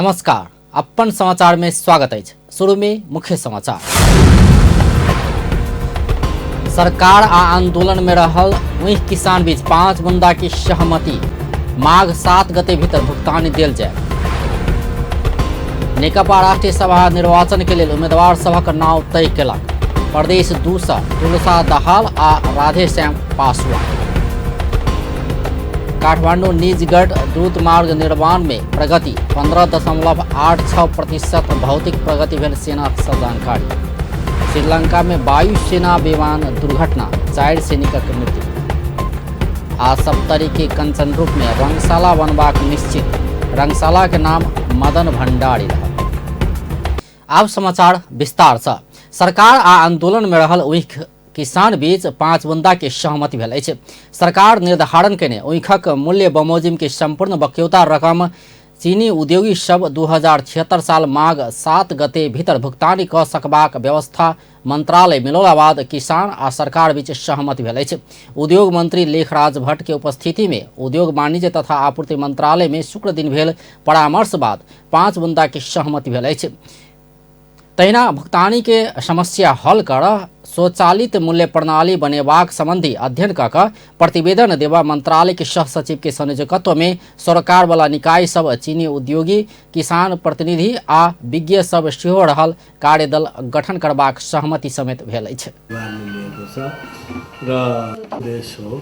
नमस्कार, अपन समाचार में स्वागत अछि। शुरू में मुख्य समाचार। सरकार आ आंदोलन में रहल उह किसान बीच 5 बुंदा की सहमति, माघ 7 गते भीतर भुगतान देल जाय। नेकपा राष्ट्रीय सभा निर्वाचन के लेल उम्मीदवार सभक नाव तय केलक। प्रदेश 2 सँ तुलसा दहाल आ राधेश्याम पासवान। काठमांडू निजगढ़ द्रुत मार्ग निर्माण में प्रगति, 15.86% भौतिक प्रगति भेल सेना से जानकारी। श्रीलंका में वायुसेना विमान दुर्घटना, 4 सैनिकक मृत्यु। आ सप्तरी के कंचन रूप में रंगशाला बनबाक निश्चित, रंगशाला के नाम मदन भंडारी रहल। आब समाचार विस्तार से। सरकार आ आंदोलन में रहल उइख किसान बीच 5 बुंदा के सहमति भेल अछि। सरकार निर्धारण केने उइखक मूल्य बमोजिम के संपूर्ण बक्यौता रकम चीनी उद्योगी सब 2076 साल माघ 7 गते भीतर भुगतानी क सकबाक व्यवस्था मंत्रालय मिलौला बाद किसान आ सरकार बीच सहमति भेल अछि। उद्योग मंत्री लेखराज भट्ट के उपस्थिति में उद्योग वाणिज्य तथा आपूर्ति मंत्रालय में शुक्र दिन भेल परामर्श बाद 5 बुंदा के सहमति भेल अछि। तहिना भुगतानी के समस्या हल कर स्वचालित मूल्य प्रणाली बनेबाक संबंधी अध्ययन क क प्रतिवेदन देवा मंत्रालय के सह सचिव के संयोजकत्व में सरकार वाला निकाय सब चीनी उद्योगी किसान प्रतिनिधि आ विज्ञ सब सेहो रहल कार्यदल गठन करबाक सहमति समेत भेल अछि। र देश हो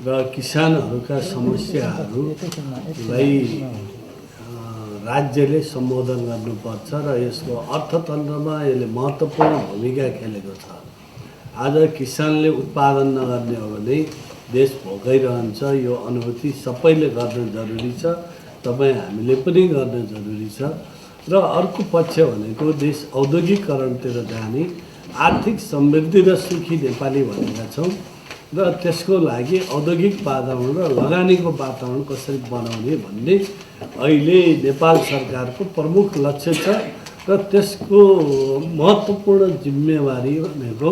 र किसानहरूका समस्याहरूलाई राज्यले सम्बोधन गर्नुपर्छ र यसको अर्थतन्त्रमा यसले महत्त्वपूर्ण भूमिका खेलेको छ। आज किसानले उत्पादन नगर्ने हो भने देश भोगाइरहन्छ। यो अनुभूति सबैले गर्न जरुरी छ, तपाईँ हामीले पनि गर्न जरुरी छ। र अर्को पक्ष भनेको देश औद्योगिकरणतिर जाने, आर्थिक समृद्धि र सुखी नेपाली भनेका छौँ र त्यसको लागि औद्योगिक वातावरण र लगानीको वातावरण कसरी बनाउने भन्ने अहिले नेपाल सरकारको प्रमुख लक्ष्य छ र त्यसको महत्त्वपूर्ण जिम्मेवारी भनेको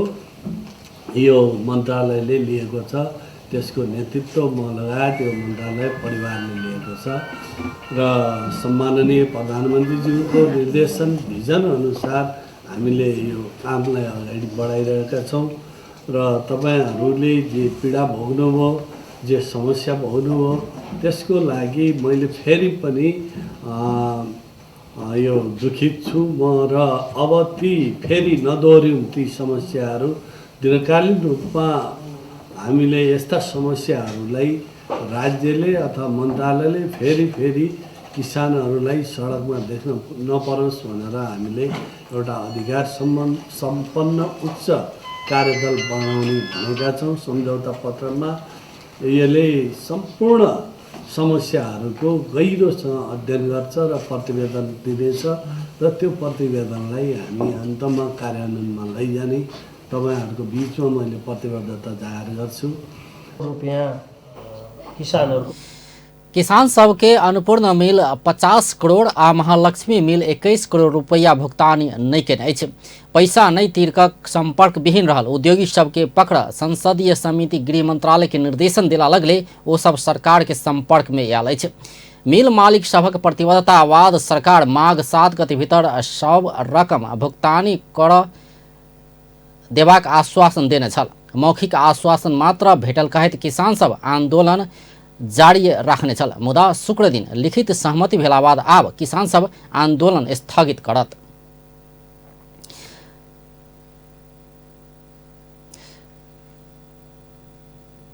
यो मन्त्रालयले लिएको छ। त्यसको नेतृत्व म लगायत यो मन्त्रालय परिवारले लिएको छ र सम्माननीय प्रधानमन्त्रीज्यूको निर्देशन भिजन अनुसार हामीले यो कामलाई अगाडि बढाइरहेका छौँ। र तपाईहरूले जे पीडा भोग्नुभयो, जे समस्या भोग्नुभयो, त्यसको लागि मैले फेरि पनि यो दुखित छु म। र अब ती फेरि नदोहोऱ्यौँ ती समस्याहरू। दीर्घकालीन रूपमा हामीले यस्ता समस्याहरूलाई राज्यले अथवा मन्त्रालयले फेरि फेरि किसानहरूलाई सडकमा देख्न नपरोस् भनेर हामीले एउटा अधिकार सम्पन्न उच्च कार्यदल बनाउने भनेका छौँ। सम्झौता पत्रमा यसले सम्पूर्ण समस्याहरूको गहिरोसँग अध्ययन गर्छ र प्रतिवेदन दिनेछ र त्यो प्रतिवेदनलाई हामी अन्तमा कार्यान्वयनमा लैजाने तपाईँहरूको बिचमा मैले प्रतिबद्धता जाहेर गर्छु। रुपियाँ किसानहरू किसान सबके अन्नपूर्ण मिल 50 करोड़ आ महालक्ष्मी मिल 21 करोड़ रुपया भुगतान नहीं केने अछि। पैसा नहीं तीरक संपर्क विहीन रहल उद्योगी सबके पकड़ संसदीय समिति गृह मंत्रालय के निर्देशन दिला लगले ओ सब सरकार के संपर्क में आयल अछि। मिल मालिक सभक प्रतिबद्धता बाद सरकार माघ 7 गते भीतर सब रकम भुगतानी कर देबाक आश्वासन देने छल। मौखिक आश्वासन मात्र भेटल कहैत किसान सब आंदोलन जारी राखने छल, मुदा शुक्र दिन लिखित सहमति भेला बाद आब किसान सब आंदोलन स्थगित करत।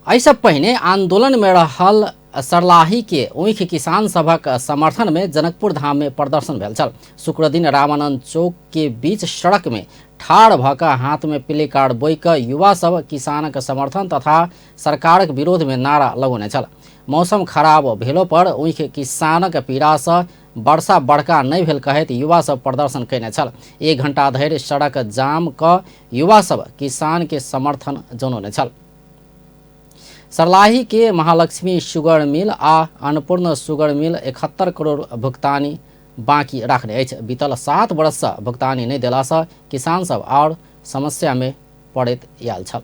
एहि पहिने आंदोलन में रहल सरलाही के उइख किसान सभक समर्थन में जनकपुर धाम में प्रदर्शन भेल छल। शुक्र दिन रामानंद चौक के बीच सड़क में ठाढ़ भ क हाथ में प्ले कार्ड बोइ क युवा सब किसानक समर्थन तथा सरकारक विरोध में नारा लगौने छल। मौसम खराब भेलो पर उइख किसानक पीड़ा से वर्षा बड़का नहीं भेल कहैत युवा सब प्रदर्शन कयने छल। 1 घंटा धरि सड़क जाम क युवा सब किसान के समर्थन जनौने छल। सरलाही के महालक्ष्मी शुगर मिल आ अन्नपूर्ण शुगर मिल 71 करोड़ भुगतानी बाँकी राखने अछि। बीतल 7 वर्ष से भुगतानी नहीं देला से किसान सब और समस्या में पड़ैत आयल छल।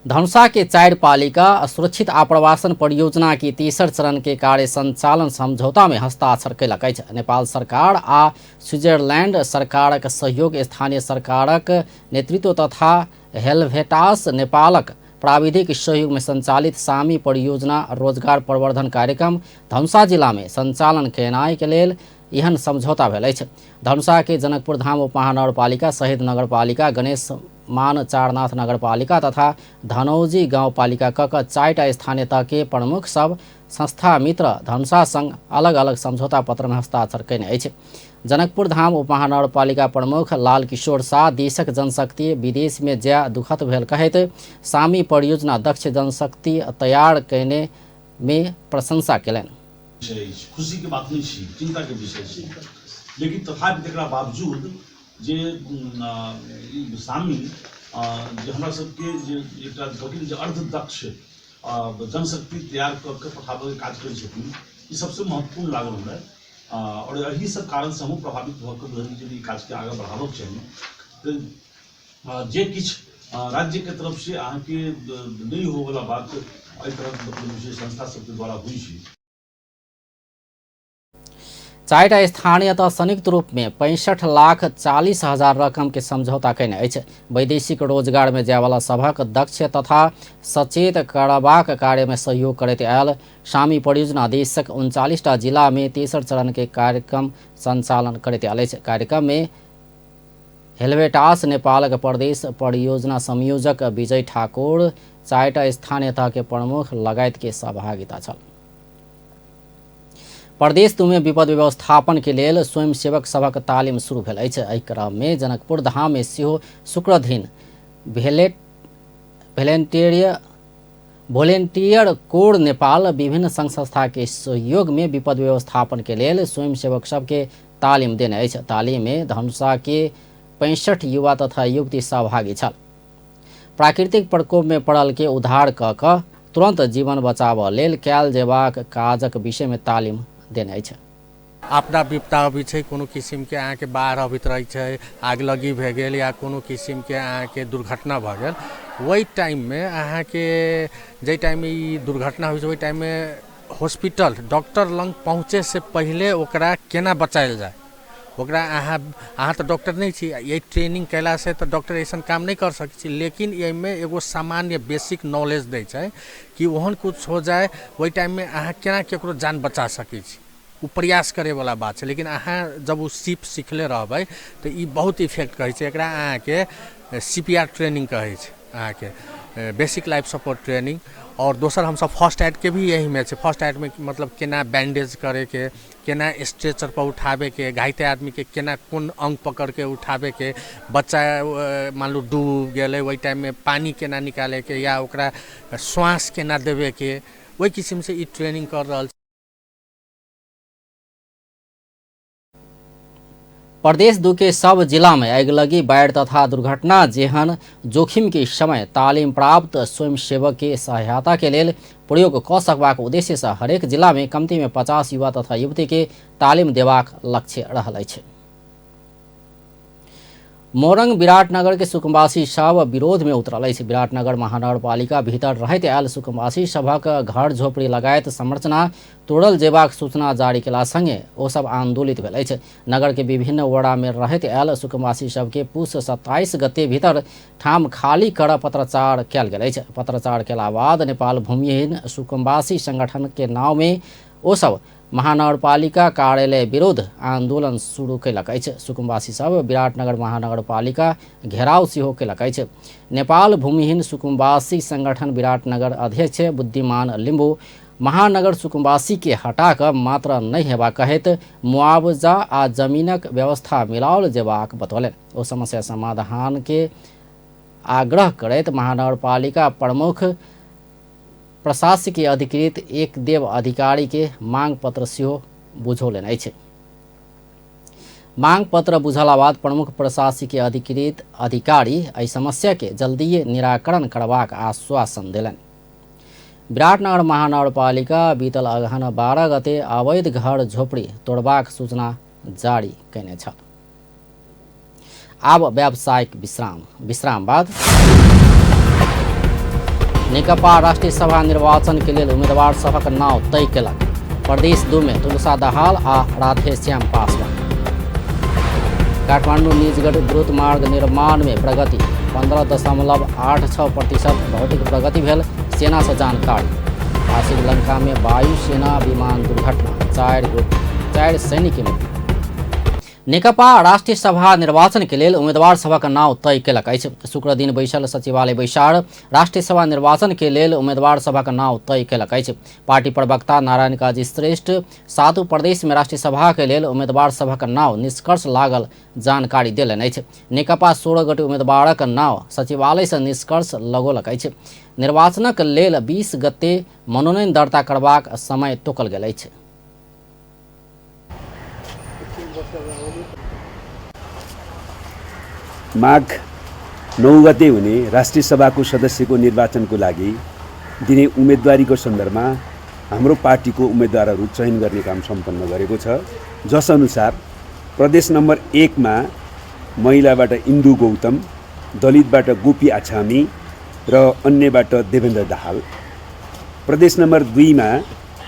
धनुषा के 4 पालिका सुरक्षित आप्रवासन परियोजना के तेसर चरण के कार्य संचालन समझौता में हस्ताक्षर कयलक अछि। नेपाल सरकार आ स्विट्जरलैंड सरकारक सहयोग, स्थानीय सरकारक नेतृत्व तथा हेल्वेटास नेपालक प्राविधिक सहयोग में संचालित सामी परियोजना रोजगार प्रवर्धन कार्यक्रम धनुषा जिला में संचालन केनाइ के लेल एहन समझौता भेल अछि। धनुषा के जनकपुर धाम उपमहानगरपालिका, शहीद नगरपालिका, गणेश मान चारनाथ नगरपालिका तथा धनौजी गाउँपालिका क 4टा स्थानीय तह के प्रमुख सब संस्था मित्र धनुषा संग अलग अलग समझौता पत्र में हस्ताक्षर कयने अछि। जनकपुर धाम उपमहानगरपालिका प्रमुख लाल किशोर शाह देशक जनशक्ति विदेश में जा दुखद भेल कहैत सामी परियोजना दक्ष जनशक्ति तैयार कयने में प्रशंसा कयलनि। खुशी के बात नहीं छी, चिंता के विषय छी, लेकिन तथापि तकरा बावजूद जे सामी जे हमरा सबके जे एकटा कहथिन जे अर्धदक्ष जनशक्ति तैयार कऽ के पठाबयके काज करै छथिन, ई सबसँ महत्वपूर्ण लागल हमरा। और एही सब कारणसँ हमहूँ प्रभावित भऽ कऽ बुझलियै जे ई काजके आगाँ बढ़ाबक चाही। तऽ जे किछु राज्यके तरफसँ अहाँके नहि होवला बात एहि तरहक मतलब जे संस्था सबके द्वारा होइ छै। 4टा स्थानीय तह संयुक्त रूप में 65,40,000 रकम के समझौता कयने अछि। वैदेशिक रोजगार में जायवाला सभक दक्ष तथा सचेत करबाक कार्य में सहयोग करैत आयल सामी परियोजना देशक 39टा जिला में तेसर चरण के कार्यक्रम संचालन करैत आयल अछि। कार्यक्रम में हेल्वेटास नेपालक प्रदेश परियोजना संयोजक विजय ठाकुर, 4टा स्थानीय तह के प्रमुख लगायत के सहभागिता छल। प्रदेश 2 में विपद व्यवस्थापन के लेल स्वयंसेवक सभक तालिम शुरू भेल अछि। एहि क्रम में जनकपुर धाम में सेहो शुक्र दिन वोलेंटियर कोर नेपाल विभिन्न संघ संस्था के सहयोग में विपद व्यवस्थापन के लेल स्वयंसेवक सबके तालिम देने अछि। तालिम में धनुषा के 65 युवा तथा युवती सहभागी छल। प्राकृतिक प्रकोप में पड़ल के उद्धार कऽ कऽ तुरंत जीवन बचाबऽ लेल कयल जेबाक काजक विषय में तालिम देने अछि। आपदा विपदा अबै छै, कोनो किसिमके अहाँके बाढ़ि अबैत रहै छै, आगलगी भए गेल या कोनो किसिमके अहाँके दुर्घटना भऽ गेल, ओहि टाइममे अहाँके जाहि टाइममे ई दुर्घटना होइ छै ओहि टाइममे हॉस्पिटल डॉक्टर लग पहुँचैसँ पहिले ओकरा केना बचायल जाय, ओकरा अहाँ तऽ डॉक्टर नहि छी, एहि ट्रेनिंग कयलासँ तऽ डॉक्टर अइसन काम नहि कर सकै छी, लेकिन एहिमे एगो सामान्य बेसिक नॉलेज दै छै कि ओहन कुछ हो जाए ओहि टाइममे अहाँ केना ककरो जान बचा सकै छी। ओ प्रयास करैवला बात छै, लेकिन अहाँ जब ओ सीप सिखले रहबै तऽ ई बहुत इफेक्ट करै छै। एकरा अहाँके CPR training कहै छै, अहाँके बेसिक लाइफ सपोर्ट ट्रेनिंग। और दोसर हमसब फर्स्ट एडके भी एहिमे छै। फर्स्ट एडमे मतलब केना बैंडेज करैके, केना स्ट्रेचर पर उठाबैके, घाइते आदमीके केना कोन अंग पकड़के उठाबैके, बच्चा मान लू डूब गेलै ओहि टाइममे पानि केना निकालैके या ओकरा श्वास केना देबैके, ओहि किसिमसँ ई ट्रेनिंग कर रहल छै। प्रदेश 2 के सब जिला में अगिलगी, बाढ़ि तथा दुर्घटना जेहन जोखिम के समय तालिम प्राप्त स्वयंसेवक के सहायता के लेल प्रयोग कऽ सकबाक उद्देश्य से हरेक जिला में कमती में 50 युवा तथा युवती के तालिम देबाक लक्ष्य रहल अछि। मोरंग विराटनगर के सुकुम्बासी सब विरोध में उतरल अछि। विराटनगर महानगरपालिका भीतर रहैत आयल सुकुम्बासी सभक घर झोपड़ी लगायत संरचना तोड़ल जेबाक सूचना जारी केला संगे ओ सब आंदोलित भेल अछि। नगर के विभिन्न वड़ा में रहैत आयल सुकुम्बासी सबके पुस 27 गते भीतर ठाम खाली कर पत्राचार कयल गेल अछि। पत्राचार केला बाद नेपाल भूमिहीन सुकुम्बासी संगठन के नाव में ओ सब महानगरपालिका कार्यालय विरुद्ध आंदोलन शुरू कयलक अछि। सुकुम्बासी सब विराटनगर महानगरपालिका घेराव सेहो कयलक अछि। नेपाल भूमिहीन सुकुम्बासी संगठन विराटनगर अध्यक्ष बुद्धिमान लिम्बू महानगर सुकुम्बासी के हटा कऽ मात्र नहि हेबाक कहैत मुआवजा आ जमीनक व्यवस्था मिलाओल जेबाक बतौलनि। ओ समस्या समाधान के आग्रह करैत महानगरपालिका प्रमुख प्रशासकीय अधिकृत एक देव अधिकारी के मांग पत्र सेहो बुझौलनि अछि। मांग पत्र बुझला बाद प्रमुख प्रशासकीय अधिकृत अधिकारी एहि समस्या के जल्दीए निराकरण करबाक आश्वासन देलनि। विराटनगर महानगरपालिका बीतल अगहन 12 गते अवैध घर झोपड़ी तोड़बाक सूचना जारी कयने छल। आब व्यावसायिक विश्राम, विश्राम बाद नेकपा राष्ट्रीय सभा निर्वाचन के लेल उम्मीदवार सभक नाव तय केलक। प्रदेश 2 में तुलसा दाहाल आ राधेश्याम पासवान। काठमांडू निजगढ़ द्रुत मार्ग निर्माण में प्रगति 15.86% भौतिक प्रगति भेल, सेना से जानकारी। आ श्रीलंका में वायुसेना विमान दुर्घटना, 4 सैनिक के मृत्यु। नेकपा राष्ट्रीय सभा निर्वाचन के लेल उम्मीदवार सभक नाव तय केलक अछि। शुक्र दिन बैसल सचिवालय बैसार राष्ट्रीय सभा निर्वाचन के लेल उम्मीदवार सभक नाव तय केलक अछि। पार्टी प्रवक्ता नारायण काजी श्रेष्ठ सातु प्रदेश में राष्ट्रीय सभा के लेल उम्मीदवार सभक नाव निष्कर्ष लागल जानकारी देलनि अछि। नेकपा 16 गोटे उम्मीदवारक नाव सचिवालय से निष्कर्ष लगौलक अछि। निर्वाचनक लेल 20 गते मनोनयन दर्ता करबाक समय तोकल गेल अछि। माघ 9 गते हुने राष्ट्रिय सभाको सदस्यको निर्वाचनको लागि दिने उम्मेदवारीको सन्दर्भमा हाम्रो पार्टीको उम्मेदवारहरू चयन गर्ने काम सम्पन्न गरेको छ। जसअनुसार प्रदेश नम्बर 1 मा महिलाबाट इन्दु गौतम, दलितबाट गोपी आछामी र अन्यबाट देवेन्द्र दाहाल, प्रदेश नम्बर 2 मा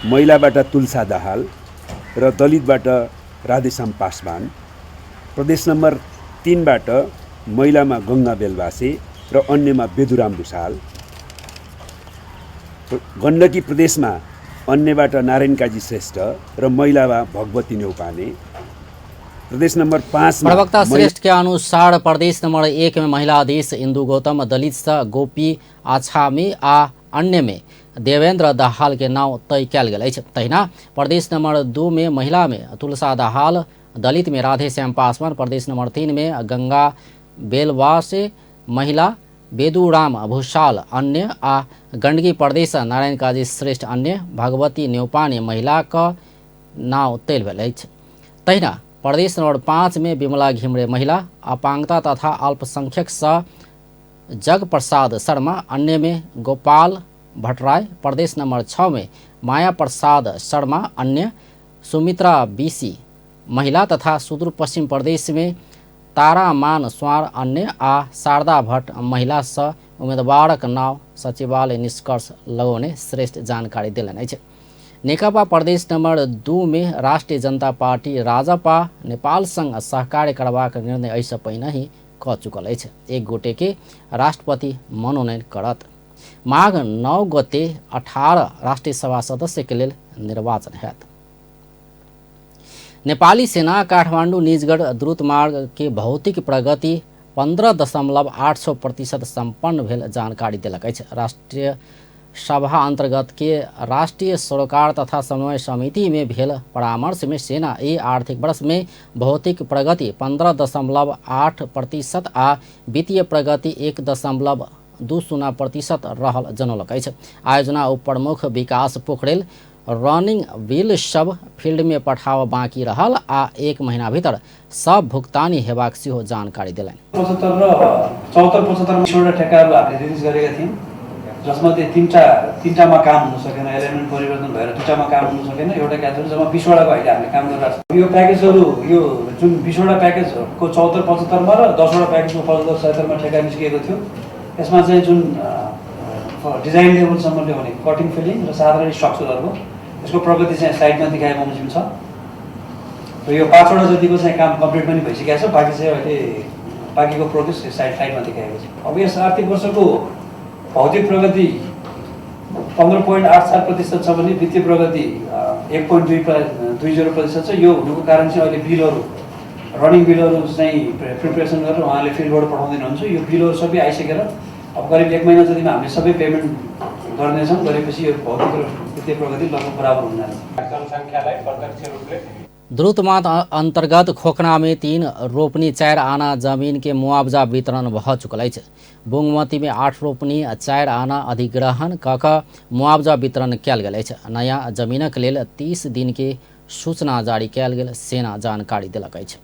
महिलाबाट तुलसा दाहाल र दलितबाट राधेश्याम पासवान, प्रदेश नम्बर 3 बाट महिलामा गङ्गा बेलवासे र अन्यमा बेदुराम भूषाल, गण्डकी प्रदेशमा अन्यबाट नारायण काजी श्रेष्ठ र महिलामा भगवती नेउपाने, प्रदेश नम्बर 5 प्रवक्ता श्रेष्ठ के अनुसार प्रदेश नंबर 1 में महिला अधीश इंदु गौतम, दलित स गोपी आछामी आ अन्य में देवेंद्र दाहाल के नाव तय कयल गेल अछि। तहिना प्रदेश नंबर 2 में महिला में तुलसा दाहाल, दलित में राधेश्याम पासवान, प्रदेश नंबर 3 में गंगा बेलवासे महिला, बेदुराम भूषाल अन्य आ गंडकी प्रदेश नारायण काजी श्रेष्ठ अन्य, भगवती नेउपाने महिला क नाव तय भेल अछि। तहिना प्रदेश नंबर 5 में विमला घिमरे महिला, अपांगता तथा अल्पसंख्यक स जग प्रसाद शर्मा, अन्य में गोपाल भट्टराय, प्रदेश नंबर 6 में माया प्रसाद शर्मा अन्य, सुमित्रा बीसी महिला तथा सुदूर पश्चिम प्रदेश में तारामान स्वार अन्य आ शारदा भट्ट महिला स उम्मीदवारक नाव सचिवालय निष्कर्ष लगौने श्रेष्ठ जानकारी देलनि अछि। नेकपा प्रदेश नंबर 2 में राष्ट्रिय जनता पार्टी राजपा नेपाल संग सहकार्य करबाक निर्णय एहिसँ पहिने कऽ चुकल अछि। एक गोटे के राष्ट्रपति मनोनयन करत। माघ 9 गते 18 राष्ट्रीय सभा सदस्य के लेल निर्वाचन हैत। नेपाली सेना काठमांडू निजगढ़ द्रुत मार्ग के भौतिक प्रगति 15.86% सम्पन्न भेल जानकारी देलक अछि। राष्ट्रीय सभा अंतर्गत के राष्ट्रीय सरोकार तथा समन्वय समिति में भेल परामर्श में सेना ए आर्थिक वर्ष में भौतिक प्रगति 15.8% आ वित्तीय प्रगति 1.20% रहल जनौलक अछि। आयोजना उप प्रमुख विकास पोखरेल रनिंग बिल सब फील्ड में पठाव बाँकी रहल आ 1 महीना भीतर सब भुक्तानी हेबाक सेहो जानकारी देलनि। 75 र 74-75 वटा ठेक्काहरू हामीले रिलिज गरेका थियौँ, जसमध्ये तिनटामा काम हुन सकेन, एलिमेन्ट परिवर्तन भएर दुईटामा काम हुन सकेन, एउटा क्याचहरू जम्मा 20 वटाको अहिले हामीले काम गरिरहेको छौँ। यो प्याकेजहरू यो जुन 20 वटा प्याकेजको 74-75 मा र 10 वटा प्याकेजको 75-76 मा ठेक्का निस्किएको थियो। यसमा चाहिँ जुन डिजाइन लेभलसम्म ल्याउने कटिङ फिलिङ र साधारण स्ट्रक्चरहरूको यसको प्रगति चाहिँ स्लाइडमा देखाए बमोजिम छ र यो 5 वटा जतिको चाहिँ काम कम्प्लिट पनि भइसकेको छ, बाँकी चाहिँ अहिले बाँकीको प्रोग्रेस साइडमा देखाएको छ। अब यस आर्थिक वर्षको भौतिक प्रगति 15.84% छ भने वित्तीय प्रगति 1.20% छ। यो हुनुको कारण चाहिँ अहिले बिलहरू रनिङ बिलहरू चाहिँ प्रिपरेसन गरेर उहाँले फिल्डबाट पठाउँदै हुनुहुन्छ। यो बिलहरू सबै आइसकेर अब करिब 1 महिना जतिमा हामीले सबै पेमेन्ट गर्नेछौँ। गरेपछि यो भौतिक र वित्तीय प्रगति लगभग बराबर हुन जान्छ। जनसङ्ख्यालाई प्रत्यक्ष रूपले द्रुत मार्ग अंतर्गत खोखना में 3 रोपनी 4 आना जमीन के मुआवजा वितरण भ चुकल अछि। बुंगमती में 8 रोपनी 4 आना अधिग्रहण क मुआवजा वितरण कयल गेल अछि। नया जमीनक लेल 30 दिन के सूचना जारी कयल गेल सेना जानकारी देलक अछि।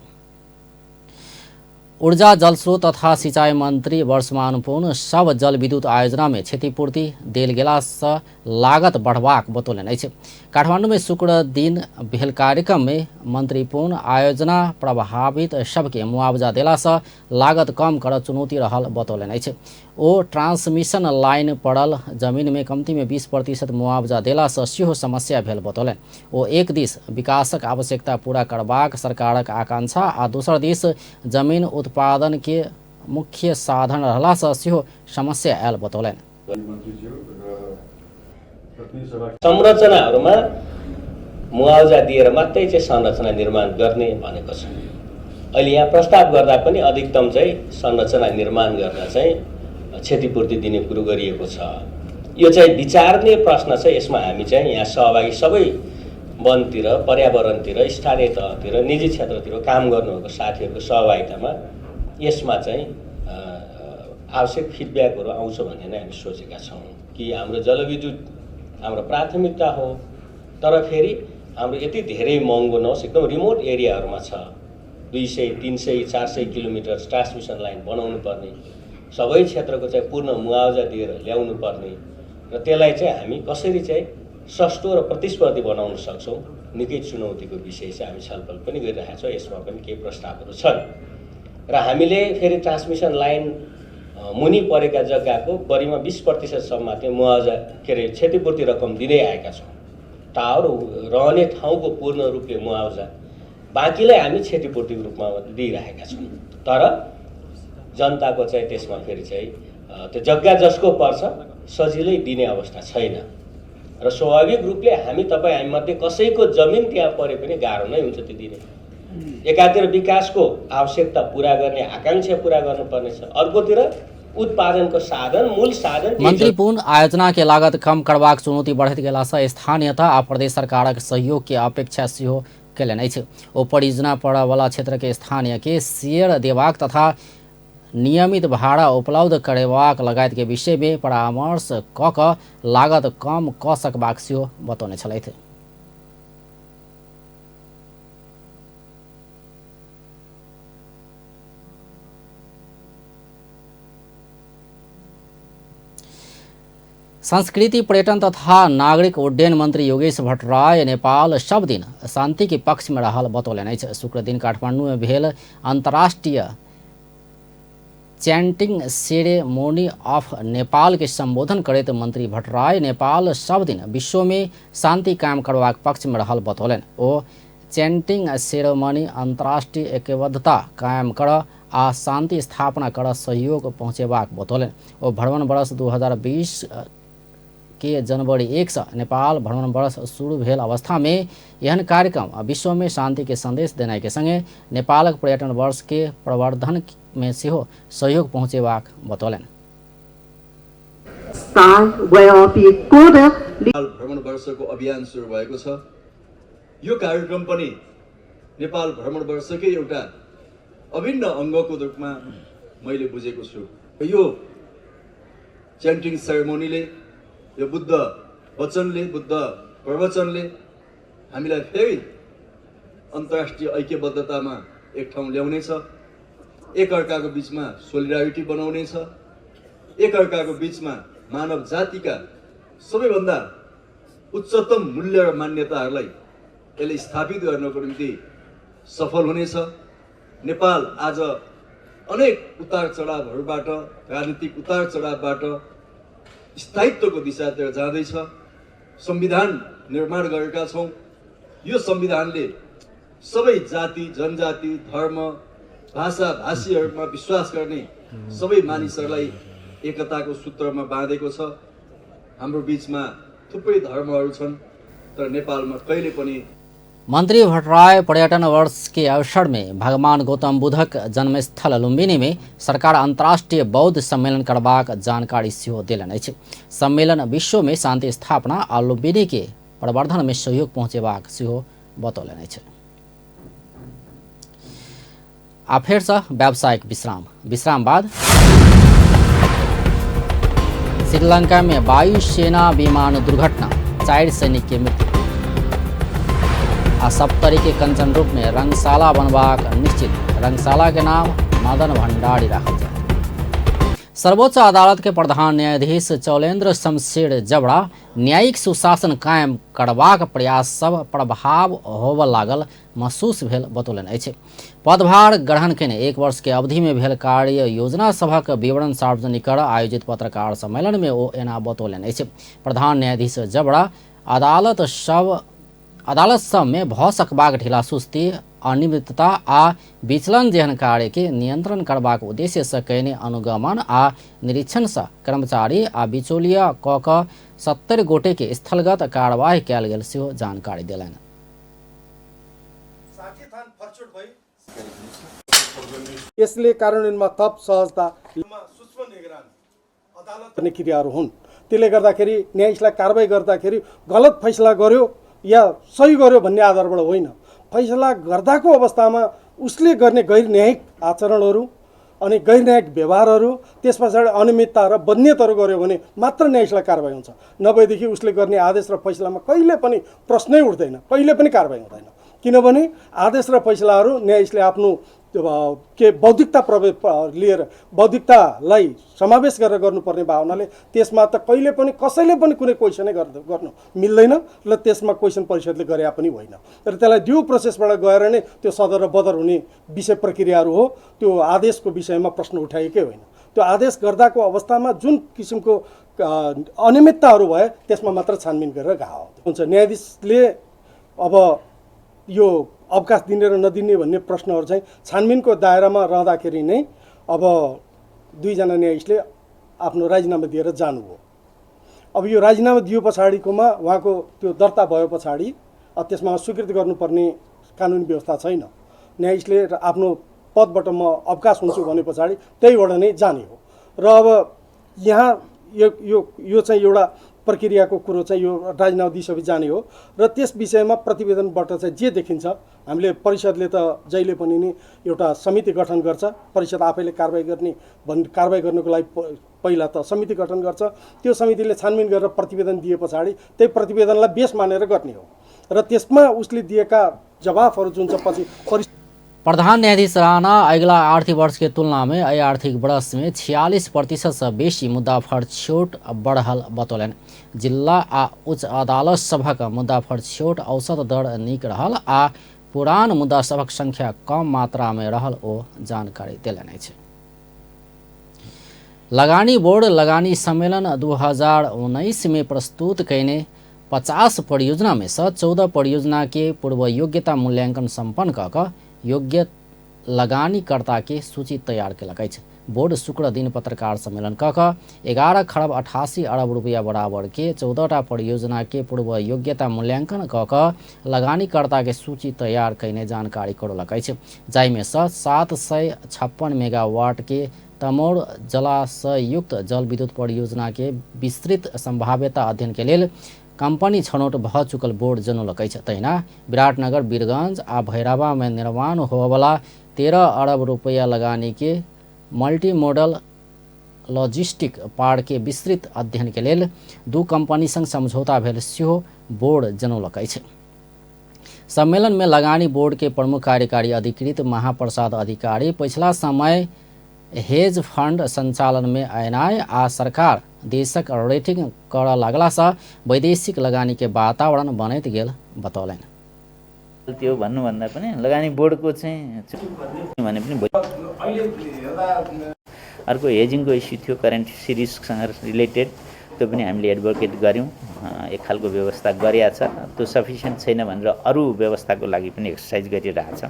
ऊर्जा जलस्रोत तथा सिंचाई मंत्री वर्षमान पुन सब जल विद्युत आयोजना में क्षतिपूर्ति देल गेला सँ लागत बढ़बाक बतौलनि अछि। काठमांडू में शुक्र दिन भेल कार्यक्रम में मंत्री पुन आयोजना प्रभावित सबके मुआवजा देलासँ लागत कम कर चुनौती रहल बतौलनि अछि। ओ ट्रांसमिशन लाइन पड़ल जमीनमे कम्तीमे 20% मुआवजा देलासँ सेहो समस्या भेल बतौलनि। ओ एक दिस विकासक आवश्यकता पूरा करबाक सरकारक आकांक्षा आ दोसर दिस जमीन उत्पादन के मुख्य साधन रहलासँ सेहो समस्या आयल बतौलनि। संरचनाहरूमा मुआवजा दिएर मात्रै चाहिँ संरचना निर्माण गर्ने भनेको छ। अहिले यहाँ प्रस्ताव गर्दा पनि अधिकतम चाहिँ संरचना निर्माण गर्न चाहिँ क्षतिपूर्ति दिने कुरो गरिएको छ। यो चाहिँ विचार्ने प्रश्न छ। यसमा हामी चाहिँ यहाँ सहभागी सबै वनतिर, पर्यावरणतिर, स्थानीय तहतिर, निजी क्षेत्रतिर काम गर्नुभएको साथीहरूको सहभागितामा यसमा चाहिँ आवश्यक फिडब्याकहरू आउँछ भन्ने नै हामी सोचेका छौँ कि हाम्रो जलविद्युत हाम्रो प्राथमिकता हो, तर फेरि हाम्रो यति धेरै महँगो नहोस्। एकदम रिमोट एरियाहरूमा छ, 200, 300, 400 किलोमिटर ट्रान्समिसन लाइन बनाउनु पर्ने, सबै क्षेत्रको चाहिँ पूर्ण मुआवजा दिएर ल्याउनु पर्ने र त्यसलाई चाहिँ हामी कसरी चाहिँ सस्तो र प्रतिस्पर्धी बनाउन सक्छौँ, निकै चुनौतीको विषय चाहिँ हामी छलफल पनि गरिरहेका छौँ। यसमा पनि केही प्रस्तावहरू छन् र हामीले फेरि ट्रान्समिसन लाइन मुनि परेका जग्गाको बढीमा 20%सम्म चाहिँ मुआवजा के अरे क्षतिपूर्ति रकम दिँदै आएका छौँ। टावर रहने ठाउँको पूर्ण रूपले मुआवजा, बाँकीलाई हामी क्षतिपूर्तिको रूपमा दिइरहेका छौँ। तर जनताको चाहिँ त्यसमा फेरि चाहिँ त्यो जग्गा जसको पर्छ सजिलै दिने अवस्था छैन र स्वाभाविक रूपले हामी तपाईँ हामीमध्ये कसैको जमिन त्यहाँ परे पनि गाह्रो नै हुन्छ त्यो दिने। एकातिर विकासको आवश्यकता पुरा गर्ने आकांक्षा पुरा गर्नुपर्नेछ, अर्कोतिर उत्पादनको साधन, मूल साधन। मंत्री पुन आयोजना के लागत कम करबाक चुनौती बढ़ैत गेलासँ स्थानीयता आ प्रदेश सरकारक सहयोग के अपेक्षा सेहो केलनि अछि। ओ परियोजना पड़यवला क्षेत्र के स्थानीय के शेयर देबाक तथा नियमित भाड़ा उपलब्ध करेबाक लगायत के विषय में परामर्श क क लागत कम क सकबाक सेहो बतौने छलथि। संस्कृति पर्यटन तथा नागरिक उड्डयन मंत्री योगेश भट्टराई नेपाल सब दिन शांति के पक्ष में रहल बतौलनि अछि। शुक्र दिन काठमांडू में भेल अंतर्राष्ट्रीय चैंटिंग सेरेमोनी ऑफ नेपाल के संबोधन करैत मंत्री भट्टराई नेपाल सब दिन विश्व में शांति कायम करबाक पक्ष में रहल बतौलनि। ओ चैंटिंग सेरेमनी अंतर्राष्ट्रीय एकबद्धता कायम कर आ शांति स्थापना कर सहयोग पहुँचेबाक बतौलनि। ओ भ्रमण वर्ष 2020 के जनवरी 1 से नेपाल भ्रमण वर्ष शुरू भेल अवस्था में एहन कार्यक्रम विश्व में शांति के संदेश देनाइ के संगे नेपालक पर्यटन वर्ष के प्रवर्धन में सेहो सहयोग पहुँचेबाक बतौलनि। नेपाल भ्रमण वर्षको अभियान सुरु भएको छ। यो कार्यक्रम पनि नेपाल भ्रमण वर्षकै एउटा अभिन्न अङ्गको रूपमा मैले बुझेको छु। यो च्यान्टिङ सेरेमोनीले, यो बुद्ध वचनले, बुद्ध प्रवचनले हामीलाई फेरि अन्तर्राष्ट्रिय ऐक्यबद्धतामा एक ठाउँ ल्याउनेछ, एकअर्काको बिचमा सोलिडारिटी बनाउनेछ, एकअर्काको बिचमा मानव जातिका सबैभन्दा उच्चतम मूल्य र मान्यताहरूलाई यसले स्थापित गर्नको निम्ति सफल हुनेछ। नेपाल आज अनेक उतार चढावहरूबाट, राजनीतिक उतार चढावबाट स्थायित्वको दिशातिर जाँदैछ। संविधान निर्माण गरेका छौँ। यो संविधानले सबै जाति, जनजाति, धर्म, भाषा भाषीहरूमा विश्वास गर्ने सबै मानिसहरूलाई एकताको सूत्रमा बाँधेको छ। हाम्रो बिचमा थुप्रै धर्महरू छन्, तर नेपालमा कहिले पनि। मंत्री भट्टराई पर्यटन वर्ष के अवसर में भगवान गौतम बुद्धक जन्मस्थल लुम्बिनी में सरकार अंतर्राष्ट्रीय बौद्ध सम्मेलन करबाक जानकारी सेहो देलनि अछि। सम्मेलन विश्व में शांति स्थापना आ लुम्बिनी के प्रवर्धन में सहयोग पहुँचेबाक सेहो बतौलनि अछि। आ फेरसँ व्यावसायिक विश्राम। विश्राम बाद श्रीलंका में वायुसेना विमान दुर्घटना, 4 सैनिक के मृत्यु। आ सप्तरी के कंचन रूप में रंगशाला बनबाक निश्चित, रंगशाला के नाम मदन भंडारी राखल जाए। सर्वोच्च अदालत के प्रधान न्यायाधीश चौलेंद्र शमशेर जबड़ा न्यायिक सुशासन कायम करबाक प्रयास सब प्रभाव होबऽ लागल महसूस भेल बतौलनि अछि। पदभार ग्रहण केने 1 वर्ष के अवधि में भेल कार्य योजना सभक विवरण सार्वजनिक कर आयोजित पत्रकार सम्मेलन में ओ एना बतौलनि अछि। प्रधान न्यायाधीश जबरा अदालत सब में भ सकबाक ढिला सुस्ती, अनियमितता आ विचलन जेहन कार्य के नियंत्रण करबाक उद्देश्य से कयने अनुगमन आ निरीक्षण से कर्मचारी आ बिचौलिया क क 70 गोटे के स्थलगत कार्यवाही कयल गेल सेहो जानकारी देलनि। यसले कार्यान्वयनमा थप सहजता गर्ने क्रियाहरू हुन्। त्यसले गर्दाखेरि न्यायाधीशलाई कारवाही गर्दाखेरि गलत फैसला गर्यो या सही गर्यो भन्ने आधारबाट होइन, फैसला गर्दाको अवस्थामा उसले गर्ने गैर न्यायिक आचरणहरू अनि गैर न्यायिक व्यवहारहरू, त्यस पछाडि अनियमितता र बदनियतहरू गर्यो भने मात्र न्यायाधीशलाई कारवाही हुन्छ। नभएदेखि उसले गर्ने आदेश र फैसलामा कहिले पनि प्रश्नै उठ्दैन, कहिले पनि कारवाही हुँदैन। किनभने आदेश र फैसलाहरू न्यायाधीशले आफ्नो के बौद्धिकता प्रभाव लिएर बौद्धिकतालाई समावेश गरेर गर्नुपर्ने भावनाले त्यसमा त कहिले पनि कसैले पनि कुनै क्वेसनै गर्नु मिल्दैन र त्यसमा क्वेसन परिषदले गरे पनि होइन। र त्यसलाई ड्यु प्रोसेसबाट गएर नै त्यो सदर र बदर हुने विषय प्रक्रियाहरू हो। त्यो आदेशको विषयमा प्रश्न उठाएकै होइन। त्यो आदेश गर्दाको अवस्थामा जुन किसिमको अनियमितताहरू भए त्यसमा मात्र छानबिन गरेर घाउ हुन्छ। न्यायाधीशले अब यो अवकाश दिने र नदिने भन्ने प्रश्नहरू चाहिँ छानबिनको दायरामा रहँदाखेरि नै अब 2जना न्यायाधीशले आफ्नो राजीनामा दिएर जानुभयो। अब यो राजीनामा दियो पछाडिकोमा उहाँको त्यो दर्ता भयो पछाडि त्यसमा स्वीकृति गर्नुपर्ने कानुनी व्यवस्था छैन। न्यायाधीशले आफ्नो पदबाट म अवकाश हुन्छु भने पछाडि त्यहीबाट नै जाने हो। र अब यहाँ यो यो यो चाहिँ एउटा प्रक्रियाको कुरो चाहिँ यो राजीनामा दिइसकेपछि जाने हो। र त्यस विषयमा प्रतिवेदनबाट चाहिँ जे देखिन्छ, हामीले परिषदले त जहिले पनि नि एउटा समिति गठन गर्छ, परिषद आफैले कारवाही गर्ने कारवाही गर्नुको लागि पहिला त समिति गठन गर्छ। त्यो समितिले छानबिन गरेर प्रतिवेदन दिए पछाडि त्यही प्रतिवेदनलाई बेस मानेर गर्ने हो। र त्यसमा उसले दिएका जवाफहरू जुन छ पछि प्रधान न्यायाधीश राणा अगिला आर्थिक वर्ष के तुलना में एहि आर्थिक वर्ष में 46% से बेसी मुद्दा फरछ्यौट बढ़ल बतौलनि। जिला आ उच्च अदालत सभक मुद्दा फरछ्यौट औसत दर नीक रहल आ पुरान मुद्दा सभक संख्या कम मात्रा में रहल ओ जानकारी देलनि अछि। लगानी बोर्ड लगानी सम्मेलन 2019 में प्रस्तुत कयने 50 परियोजना में से 14 परियोजना के पूर्व योग्यता मूल्यांकन सम्पन्न कऽ योग्य लगानीकर्ता के सूची तैयार केलक अछि। बोर्ड शुक्र दिन पत्रकार सम्मेलन कऽ कऽ 11 खरब 88 अरब रुपया बराबर के 14टा परियोजना के पूर्व योग्यता मूल्यांकन कऽ कऽ लगानीकर्ता के सूची तैयार कयने जानकारी करौलक अछि। जाहिमे सँ 756 मेगावाट के तमौर जलाशयुक्त जल विद्युत परियोजना के विस्तृत संभाव्यता अध्ययन के लेल कंपनी छनौट भऽ चुकल बोर्ड जनौलक अछि। तहिना विराटनगर, वीरगंज आ भैरवा में निर्माण होबयवला 13 अरब रुपया लगानी के मल्टी मॉडल लॉजिस्टिक पार्क के विस्तृत अध्ययन के लेल 2 कंपनी संग समझौता भेल सेहो बोर्ड जनौलक अछि। सम्मेलन में लगानी बोर्ड के प्रमुख कार्यकारी अधिकृत महाप्रसाद अधिकारी पछिला समय हेज फंड संचालन में अयनाइ आ सरकार देशक रेटिंग करऽ लगला सँ वैदेशिक लगानी के वातावरण बनैत गेल बतौलनि। त्यो भन्नुभन्दा पनि लगानी बोर्डको चाहिँ भने पनि अर्को हेजिङको इस्यु थियो करेन्ट सिरिजसँग रिलेटेड, त्यो पनि हामीले एडभोकेट गऱ्यौँ, एक खालको व्यवस्था गरिएको छ। त्यो सफिसियन्ट छैन भनेर अरू व्यवस्थाको लागि पनि एक्सर्साइज गरिरहेछ।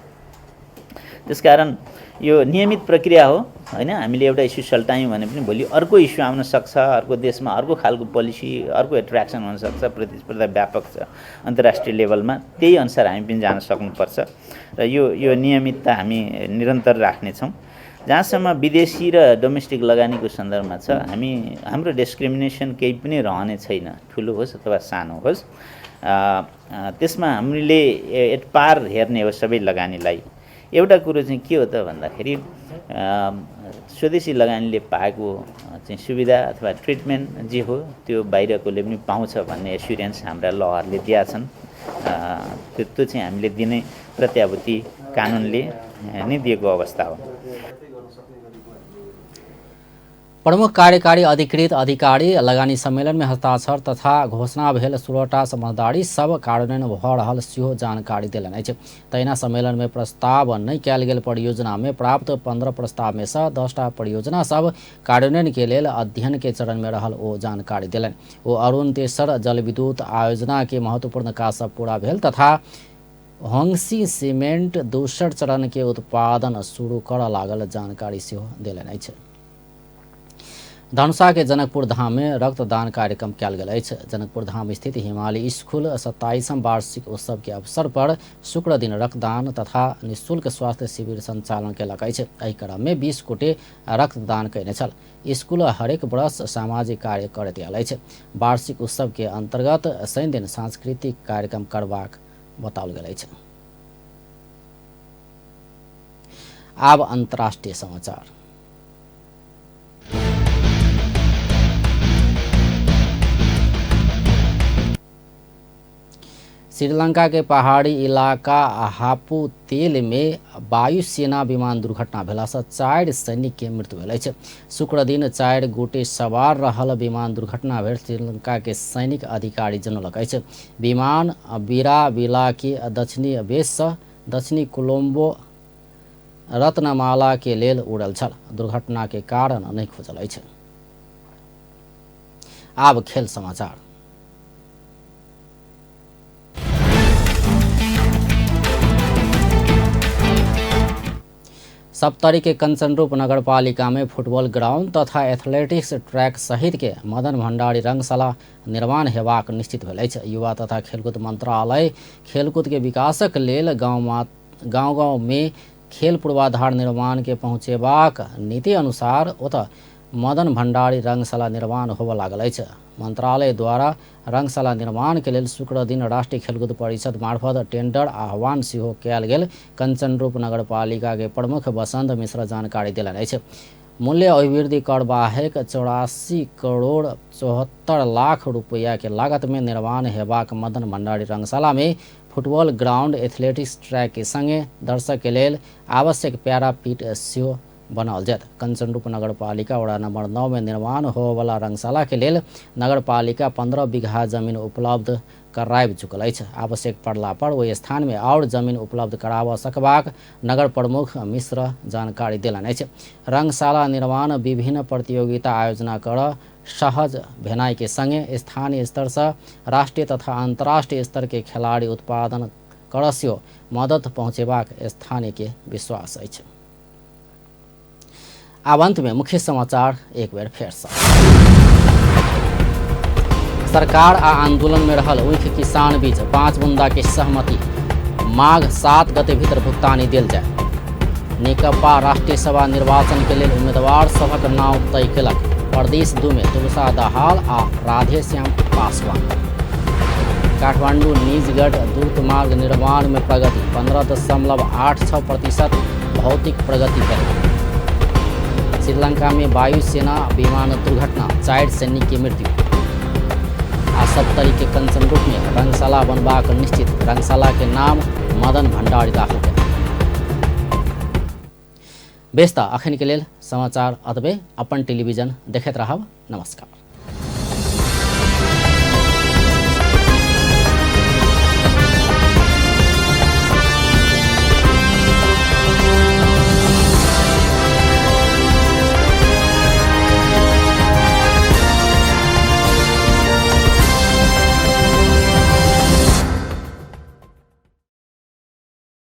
त्यसकारण यो नियमित प्रक्रिया हो हैन। हामीले एउटा इस्यु सल्टायौँ भने पनि भोलि अर्को इस्यु आउन सक्छ, अर्को देशमा अर्को खालको पोलिसी, अर्को एट्र्याक्सन हुनसक्छ, प्रतिस्पर्धा व्यापक छ अन्तर्राष्ट्रिय लेभलमा, त्यही अनुसार हामी पनि जान सक्नुपर्छ र यो नियमितता हामी निरन्तर राख्नेछौँ। जहाँसम्म विदेशी र डोमेस्टिक लगानीको सन्दर्भमा छ, हामी हाम्रो डिस्क्रिमिनेसन केही पनि रहने छैन, ठुलो होस् अथवा सानो होस्। त्यसमा हामीले एट पार हेर्ने हो सबै लगानीलाई। एउटा कुरो चाहिँ के हो त भन्दाखेरि स्वदेशी लगानीले पाएको चाहिँ सुविधा अथवा ट्रिटमेन्ट जे हो त्यो बाहिरकोले पनि पाउँछ भन्ने एस्युरेन्स हाम्रा लहरूले दिएका छन्। त्यो चाहिँ हामीले दिने प्रत्याभूति कानुनले नै दिएको अवस्था हो। प्रमुख कार्यकारी अधिकृत अधिकारी लगानी सम्मेलन में हस्ताक्षर तथा घोषणा भेल 16टा समझदारी सब कार्यान्वयन भऽ रहल सेहो जानकारी देलनि अछि। तहिना सम्मेलन में प्रस्ताव नहि कयल गेल परियोजना में प्राप्त 15 प्रस्ताव में सँ 10टा परियोजना सब कार्यान्वयन के लेल अध्ययन के चरण में रहल ओ जानकारी देलनि। ओ अरुण तेसर जलविद्युत आयोजना के महत्वपूर्ण काज सब पूरा भेल तथा होंगसी सीमेंट दोसर चरण के उत्पादन शुरू करऽ लागल जानकारी सेहो देलनि अछि। धनुषा के जनकपुर धाम में रक्तदान कार्यक्रम कयल गेल अछि। जनकपुर धाम स्थित हिमालय स्कूल 27म वार्षिक उत्सव के अवसर पर शुक्र दिन रक्तदान तथा निःशुल्क स्वास्थ्य शिविर संचालन केलक अछि। एहि क्रम में 20 गोटे रक्तदान कयने छल। स्कूल हरेक वर्ष सामाजिक कार्य करैत आयल अछि। वार्षिक उत्सव के अंतर्गत शनि दिन सांस्कृतिक कार्यक्रम करबाक बताओल गेल अछि। आब अंतर्राष्ट्रीय समाचार। श्रीलंका के पहाड़ी इलाका हापू तेल में वायुसेना विमान दुर्घटना भेलासँ 4 सैनिक के मृत्यु भेल अछि। शुक्र दिन 4 गोटे सवार रहल विमान दुर्घटना भेल श्रीलंका के सैनिक अधिकारी जनौलक अछि। विमान बीराविला के दक्षिणी बेससँ दक्षिणी कोलम्बो रत्नमाला के लेल उड़ल छल। दुर्घटना के कारण नहि खुजल अछि। आब खेल समाचार। सप्तरी के कंचनरूप नगरपालिका में फुटबॉल ग्राउंड तथा एथलेटिक्स ट्रैक सहित के मदन भंडारी रंगशाला निर्माण हेबाक निश्चित भेल अछि। युवा तथा खेलकूद मंत्रालय खेलकूद के विकासक लेल गाँव गाँव में खेल पूर्वाधार निर्माण के पहुँचेबाक नीति अनुसार ओतऽ मदन भंडारी रंगशाला निर्माण होबय लागल अछि। मंत्रालय द्वारा रंगशाला निर्माण के लेल शुक्र दिन राष्ट्रीय खेलकूद परिषद मार्फत टेंडर आह्वान सेहो कयल गेल कंचनरूप नगरपालिका के प्रमुख बसंत मिश्र जानकारी देलनि अछि। मूल्य अभिवृद्धि कर बाहेक 84 करोड़ 74 लाख रुपया के लागत में निर्माण हेबाक मदन भंडारी रंगशाला में फुटबॉल ग्राउंड, एथलेटिक्स ट्रैक के संगे दर्शक के लेल आवश्यक पैरापीट सेहो बनाओल जायत। कंचनरूप नगरपालिका वडा नंबर 9 में निर्माण होबयवला रंगशाला के लेल नगरपालिका 15 बीघा जमीन उपलब्ध कराबि चुकल अछि। आवश्यक पड़ला पर ओहि स्थान में और जमीन उपलब्ध कराबऽ सकबाक नगर प्रमुख मिश्र जानकारी देलनि अछि। रंगशाला निर्माण विभिन्न प्रतियोगिता आयोजना कर सहज भेनाइ के संगे स्थानीय स्तर से राष्ट्रीय तथा अंतर्राष्ट्रीय स्तर के खिलाड़ी उत्पादन कर सेहो मदद पहुँचेबाक स्थानीय के विश्वास अछि। आब अंत में मुख्य समाचार एक बेर फेर से। सरकार आ आंदोलन में रहल ऊख किसान बीच 5 बुंदा के सहमति, माघ 7 गते भीतर भुगतानी देल जाए। नेकपा राष्ट्रीय सभा निर्वाचन के लेल उम्मीदवार सभक नाम तय केलक। प्रदेश 2 में तुलसा दाहाल आ राधेश्याम पासवान। काठमांडू निजगढ़ द्रुत मार्ग निर्माण में प्रगति, 15.86% भौतिक प्रगति भेल। श्रीलंका में वायुसेना विमान दुर्घटना, 4 सैनिक की मृत्यु। आ सप्तरी के कंचनरूप में रंगशाला बनबाक निश्चित, रंगशाला के नाम मदन भंडारी राखल गेल। बेस त अखन के लेल समाचार अतबे। अपन टेलीविजन देखैत रहब। नमस्कार।